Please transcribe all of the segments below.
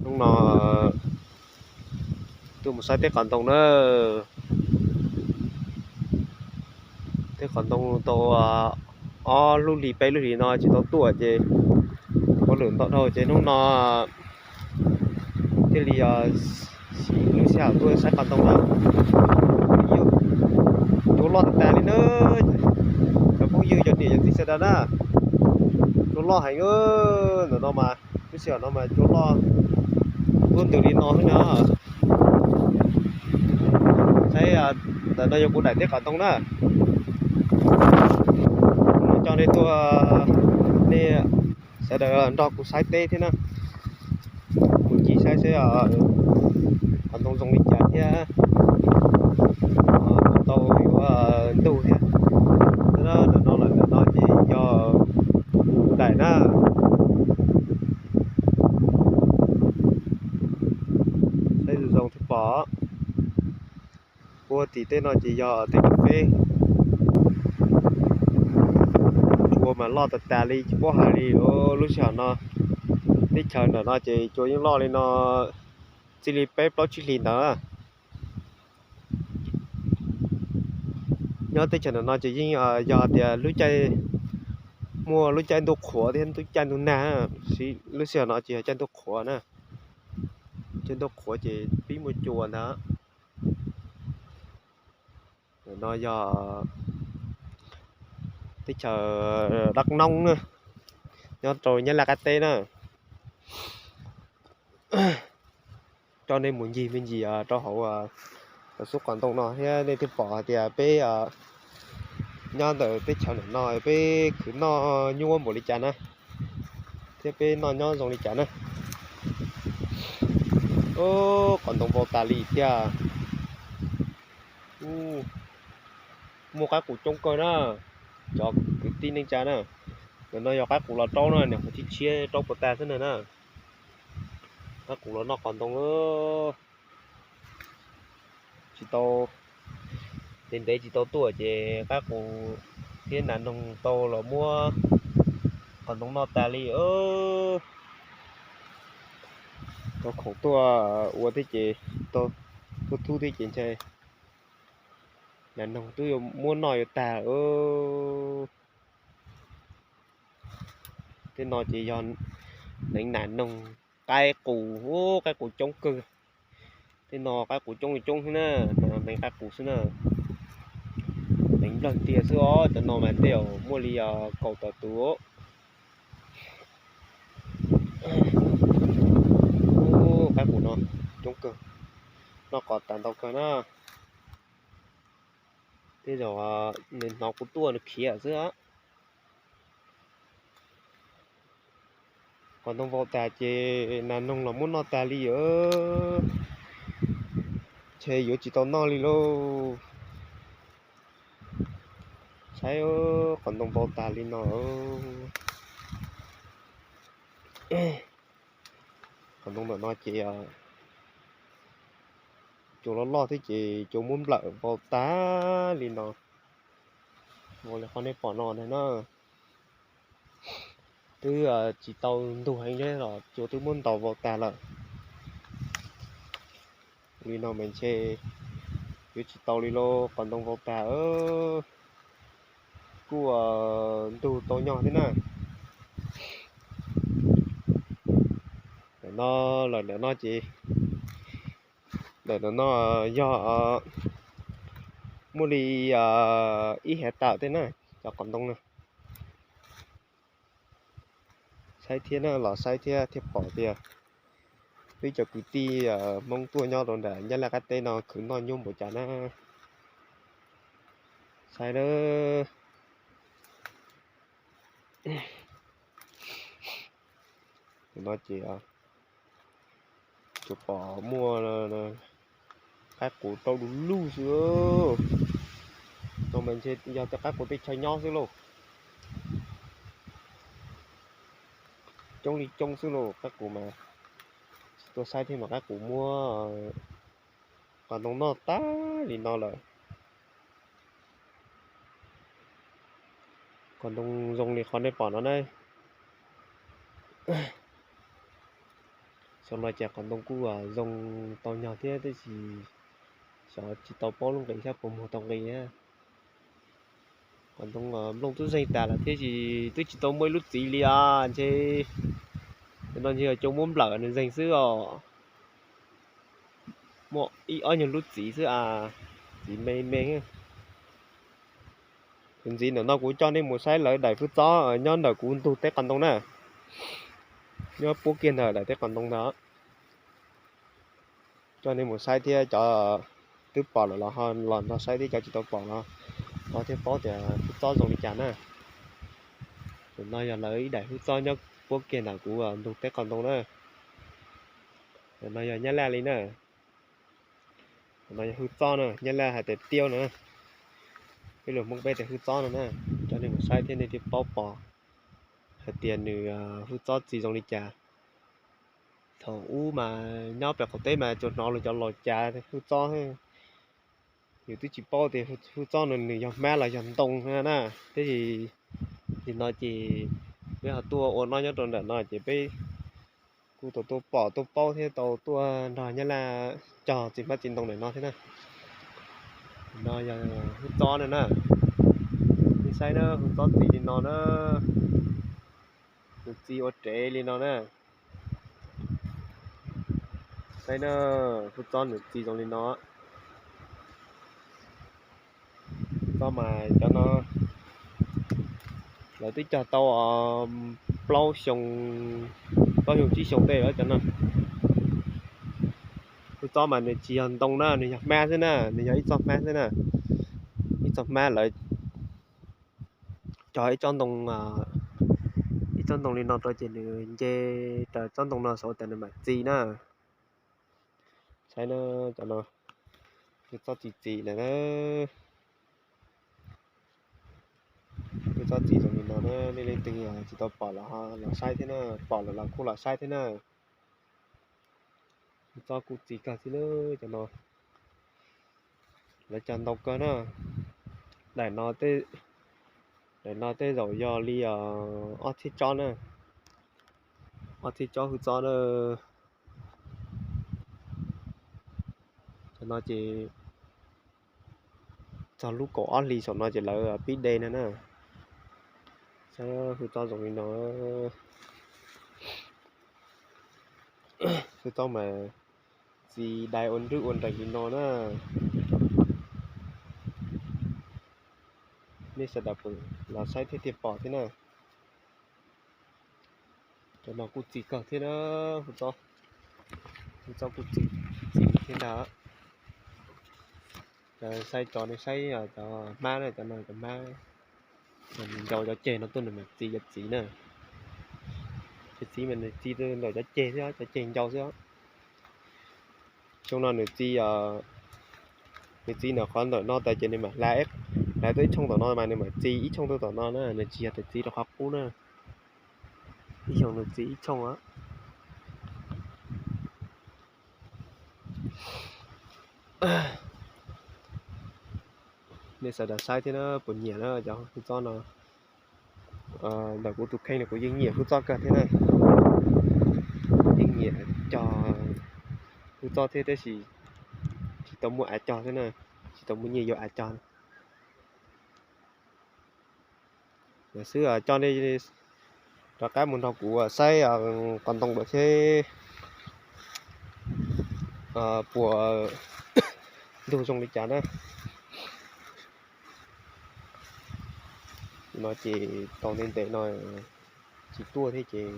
Hnub no tuaj mus saib teb qos ntoo na. Teb qos ntoo tau ob lub hlis peb lub hlis no tsis tau tuaj ces ua lwm ntau dhau ces hnub no thiaj li siv lub sij hawm tuaj saib qos ntoo na. Cua loj tag tag li na. Cov phooj ywg cov niam cov txiv sawv daws na, cua loj heev. Ntawm no mas lub sij hawm no mas cua loj tuaj ntws li no xwb na. Saib, ntawm no yog kuv daim teb qos ntoo na. Coj nej tuaj, nej sawv daws nrog kuv saib teb thiab na. Kuv ncig saib seb qos ntoo zoo li cas thiab tau yuav ntug thiab. Ntawm no lawm, ntawm no ces yog kuv daim na. Saib zoo zoo thiaj pom. Puag tim tej no ces yog tej kas fes. Cua mas loj tas tas li tsis paub hais li. Lub sij hawm no teb chaws ntawm no ces cua yeej loj li no txij li peb plaub tsib hlis ntawd. Nyob teb chaws ntawm no ces yeej yog tias lub caij, muaj lub caij ntuj qhuav thiab lub caij ntuj nag. Lub sij hawm no ces yog caij ntuj qhuav na, caij ntuj qhuav ces pib muaj cua ntag. No yog teb chaws Dab Noob na, nyob rau Nyab Laj qab teb na. Coj nej mus ncig me ntsis rau hauv xub qos ntoo no thiab nej thiaj pom hais tias peb nyob ntawm teb chaws ntawm no peb khwv noj nyuaj npaum li cas na, thiab peb noj nyob zoo li cas na. Qos ntoo vau tas li thiab. Muaj qaib qus coob kawg na, cov kwv tij neej tsa na. Ntawm no yog qaib qus los raub na, niam qhuav tshiab tshiab raub puas tas xwb na na. Qaib qus los noj qos ntoo. Tsis tau, ntev ntev tsis tau tuaj ces qaib qus thiab nas noog tau los muab qos ntoo noj tas li. Tau khoom tuaj ua thiab ces, tuaj thub thiab ces ntshe nas noog twb yuav muab noj yuav tag. Tej no ces yog neev nas noog, qaib qus, qaib qus coob kawg. Tej no qaib qus coob li coob xwb na, no neev qaib qus xwb na. Neev nplawg tiag xwb os, cov no mas tej zaum muaj li kaum tawm tus. Qaib qus no coob kawg, noj qos tas ntau kawg na. Tej zaum nws hnov kuv tuaj nws khiav xwb. Qos ntoo vau tas ces nas noog los muab noj tas li os. Ntshe yuav tsis tau noj li lauj. Saib, qos ntoo vau tas li no. Qos ntoo ntawm no ces cua loj loj thiab ces cua muab nplawm vau tas li no. Vau li qhov nej pom no ntag na. Twb tsis tau ntug heev thiab los cua twb muab ntaus vau tas lawm. Li no mas ntshe yuav tsis tau li lauj, qos ntoo vau tas. Kuj ntug tau nyob thiab na. Ntawm no lawm, ntawm no ces, ntawm no yog muaj li ib hav tawm thiab na, cov qos ntoo na. Saib thiab na, los saib thiab thiaj pom tias peb cov kwv tij Hmoob tuaj nyob rau nram Nyab Laj qab teb no khwv noj nyuaj npaum cas na. Saib na. No ces tsuas pom muaj qaib qus rau du lug xwb. No mas ntshe yog tej qaib qus tej chaw nyob xwb lauj. Coob li coob xwb lauj, qaib qus mas. Tuaj saib thiab mas qaib qus muab qos ntoo noj tag li no lawm. Qos ntoo zoo li qhov nej pom no na. Xyoo no ces qhov ntoo kuj zoo tau nyog thiab tab sis xyov tsis tau paub lub nqis sab puas muag tau nqis. Qhov ntoo nplooj twb zeeg tas lawm thiab sis twb tsis tau muaj ib lub txiv li os, ntshe no ntshe cov muab nplawm nws zeeg xwb os. Muaj ib ob nyuag lub txiv xwb a, txiv me me. Ntxiv ntawm no kuv coj nej mus saib lawv daim hwj txob nyob ntawm kuv ntug teb qos ntoo na, nyob puab kiag ntawm daim teb qos ntoo ntawd. Coj nej mus saib thiab cov twb pom lawm los ho los nrog saib thiab cov tsis tau pom los ho thiaj paub tias hwj txob zoo li cas na. Ntawm no yog lawv ib daim hwj txob nyob puab kiag ntawm kuv ntug teb qos ntoo na. Ntawm no yog nyab laj li na. Ntawm no yog hwj txob na, nyab laj hais tias tiaub na. Peb lus Hmoob peb tias hwj txob no na. Coj nej mus saib thiab nej thiaj paub pom hais tias nws hwj txob txi zoo li cas. Thaum ub mas nyob pem qaum teb mas tsuas hnov lawv cov laus cav hwj txob, yus twb tsis paub tias hwj txob no nws yog hmab los yog ntoo na. Tiam sis nim no ces peb ho tuaj ua noj nyob rau ntawm no ces peb kuj tau tuaj pom tuaj paub thiab tau tuaj nrog nyab laj cog txiv hmab txiv ntoo ntawm no thiab na. No yog hwj txob na na. Nej saib na, hwj txob txi li no na. Nws txi ua rev li no na. Saib na, hwj txob nws txi zoo li no. Hwj txob mas cov no lawv twb cog tau plaub xyoo, plaub xyoo tsib xyoo tej lawm cov no. Hwj txob mas nws tsis yog ntoo na, nws yog hmab xwb na, nws yog ib txoj hmab xwb na. Ib txoj hmab lawv cog ib tsob ntoo, ib tsob ntoo li no rau ces nws nce raws tsob ntoo no saum tas nws mam txi na. Saib na, cov no hwj txob txi txiv lawm na. Hwj txob txi zoo li no na, nej leej twg tsis tau pom los los saib thiab na, pom lawm los kuj los saib thiab na. Hwj txob kuj txi kawg thiab na, cov no. Lawv cog ntau kawg na. Daim no, daim no tej zaum yog li ob txhiab tsob na. Ob txhiab tsob hwj txob na. Cov no ces txog lub kaum ob hlis saum no ces lawv pib de no na. Saib hwj txob zoo li no. Hwj txob mas txi dai ua nrwj ua nrees li no na. Nej sawv daws los saib thiaj thiaj pom thiab na. Cov no kuj txi kawg thiab na, hwj txob, hwj txob kuj txi, txi thiab ntag. Cov saib tso nej saib cov hmab na, cov no cov hmab, nws ncau cov ceg no tuaj nws mam txi cov txiv na. Cov txiv mas nws txi tuaj ntawm cov ceg xwb, cov ceg ncau xwb. Xyoo no nws txi, nws txi ntawm qhov ntawm no tas ces nws mam hla, hla tuaj ib tshooj tom no mas nws mam txi ib tshooj tuaj tom no na, nws tsis yog tias txi rau qhov qub na. Ib xyoos nws txi ib tshooj. Nej sawv daws saib thiab na, puas nyiam na cov hwj txob no. Ntawm kuv tus kheej no kuv yeej nyiam hwj txob kawg thiab na. Yeej nyiam cog hwj txob thiab tab sis tsis tau muaj av cog thiab na, tsis tau muaj nyiaj yuav av cog. Yog xwb coj nej rov qab mus nrog kuv saib qos ntoo lawm seb puas ntug zoo li cas na. No ces tau ntev ntev no tsis tuaj thiab ces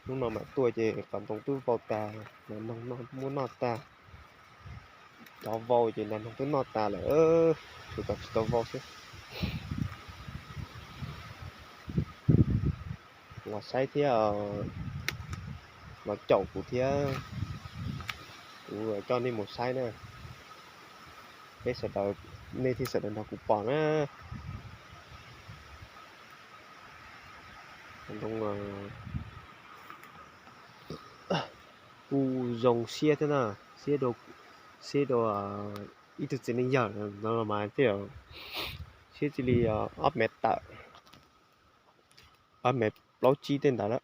hnub no mam tuaj ces qos ntoo twb vau tag, nas noog muab noj tag. Cov vau ces nas noog twb noj tas lawm, tshuav cov tsis tau vau xwb. Los saib thiab, los caum kuv thiab, kuv coj nej mus saib na. Peb sawv daws, nej thiaj sawv daws nrog kuv pom na. Ntoo kuj zoo siab thiab na, siab rau, siab rau ib tug txiv neej yawg no mas thiaj siab cia li ob mev tawm, ob mev plaub tsib tej ntawd lawm.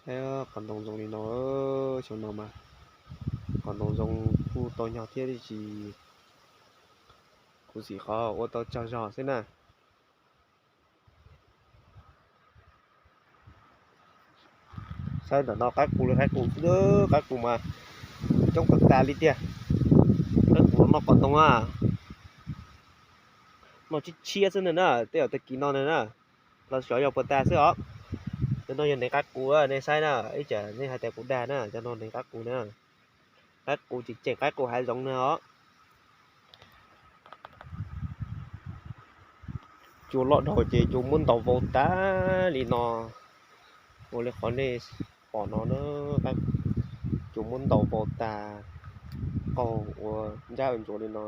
Qhov ntoo zoo li no, xyoo no mas qhov ntoo zoo kuj tau nyog thiab tiam sis kuv xim qhov ua tau tsawg zog xwb na. Saib ntawm no qaib qus li qaib qus xwb, qaib qus mas coob tag tag li tiag. Qaib qus los noj qos ntoo a, noj tshiab tshiab xwb ntag na, tej zaum tag kis no ntag na. Los xyov yog puas tag xwb os. Cov no yog neev qaib qus, nej saib na, ib tsam nej hais tias kuv dag na, cov no neev qaib qus na. Qaib qus tseem ceem, qaib qus hav zoov na os. Cua loj dhau ces cua muab ntaus vau tag li no. Ua li qhov nej pom no na, cua muab ntaus vau tag, qaug ua ntsab ua ntsuav li no.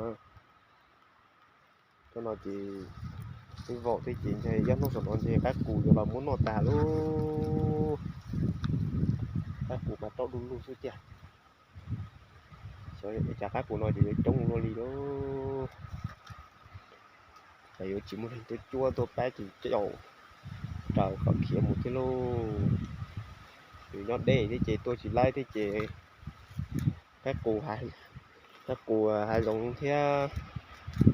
Cov no ces twb vau thiab ces ntshe ib hnub saum no ntshe qaib qus yuav los muab noj tag lauj. Qaib qus mas rau du lug xwb tiag. Xyov ua cas qaib qus no ces yuav coob luaj li lauj. Ces yuav tsis muaj neeg tuaj cuab tuaj pab ces caum raws kom khiav mus thiab lauj. Yus nyob deb thiab ces tuaj tsis laib thiab ces qaib qus, qaib qus hav zoov thiab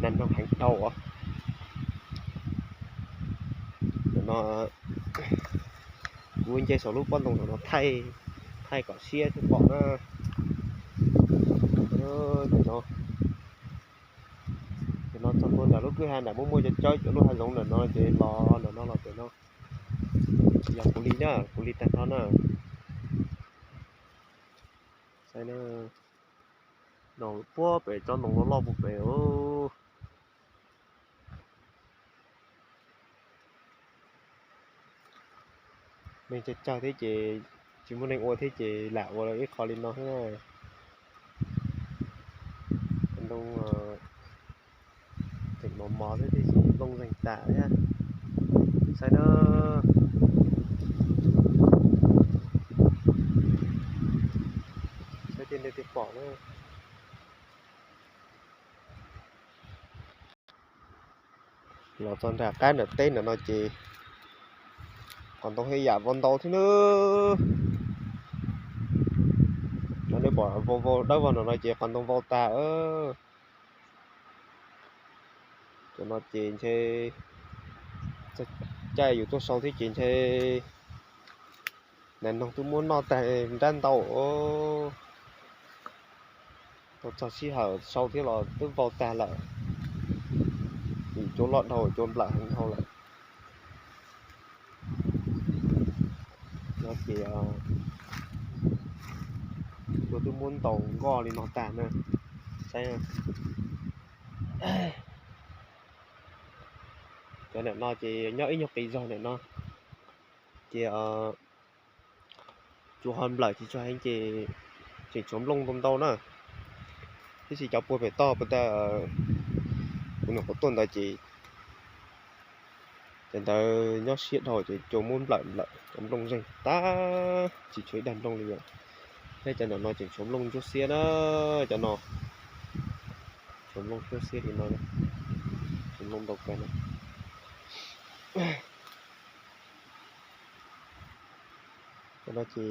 nag nroog heev dhau os. Ntawm no kuv nce saum lub pob ntoo saum no thaij, thaij kom siab thiaj pom na. Ntawm no, ntawm no txog ntua ntawm lub kwj ha nram muaj muaj cov cawb cov lub hav zoov ntawm no ces los ntawm no los ntawm no. Yog kuv li na, kuv li tag nrho na. Saib na, no puag pem tsob ntoo loj loj puag pem. Neeg tsawg tsawg thiab ces tsis muaj neeg ua thiab ces lam ua ib qho li no xwb na. Ntoo tseem mos mos xwb tiam sis nplooj zeeg tas thiab. Saib na, saib tej ntawd thiaj pom na. Los txog nram qab nram teb ntawm no ces qos ntoo thiaj yam vau ntau thiab na. No nej pom vau vau dawb vog nram no ces qos ntoo vau tag. Cov no ces ntshe caij yus tuaj sau thiab ces ntshe nas noog twb muab noj tag nrab ntau. Tau txog sij hawm sau thiab los twb vau tag lawm. Vim cua loj dhau, cua nplawm heev dhau lawm. No ces cua twb muab ntaus nkoj li no tag na. Saib, cov ntawm no ces nyob ib nyuag qis zog ntawm no ces cua ho nplawm tsis tshua heev ces tseem tshuav nplooj ntau ntau na. Tiam sis cov puag pem toj puag ta kuv nyuam qhuav tuaj ntawd ces cov ntawd nyob siab dhau ces cua muab nplawm lawm, cov nplooj zeeg tag tsis tshuav ib daig nplooj li os. Thiab cov ntawm no tseem tshuav nplooj ntsuab xiab na, cov no tshuav nplooj ntsuab xiab li no, tshuav nplooj ntau kawg no. Cov no ces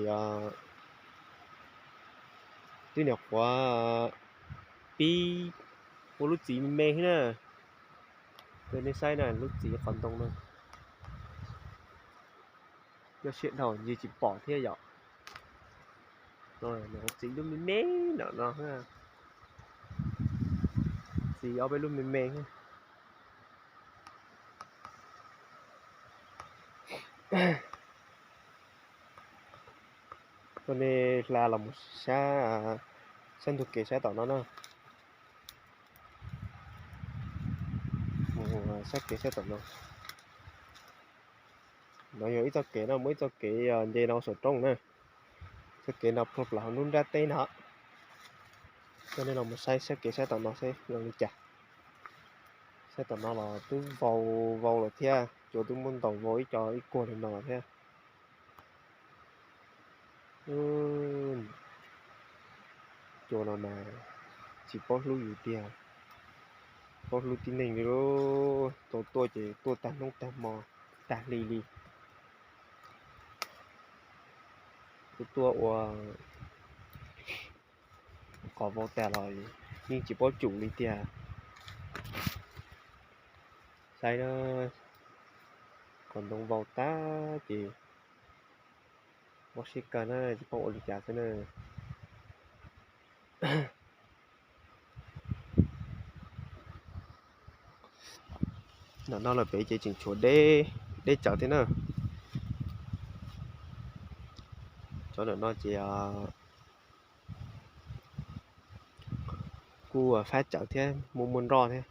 twb nyuam qhuav pib ua lub txiv me me xwb na. Rau nej saib na, lub txiv qos ntoo no nyob siab dhau ntsia tsis pom thiab yom. Txiv lub me me ntawm no, txiv ob peb lub me me. Tuaj nej hla los mus sab, sab ntug kev sab tom no na. Mus sab kev sab tom no. No yog ib txoj kev no, muaj ib txoj kev nce no saum roob na. Txoj kev no plhuav plaws hauv lub nrab teb no. Tuaj nej los mus saib sab kev sab tom no seb zoo li cas. Sab tom no los twb vau vau lawm thiab, cua twb muab ntaus vau ib co ib kuag li no thiab. Cua no mas tsis paub hlub yus tiag, paub hlub tib neeg li lauj. Tau tuaj ces tuaj tag hnub tag hmo tag hli li. Tuaj ua qos vau tas los yeej tsis paub tsum li tiag. Saib na, qos ntoo vau tas ces mob siab kawg na, tsis paub ua li cas xwb na. Ntawm no lawm pem ces tseem tshuav deb, deb tsawv thiab na. Cov ntawm no ces kuj fab tsawv thiab, muaj muaj nroj thiab.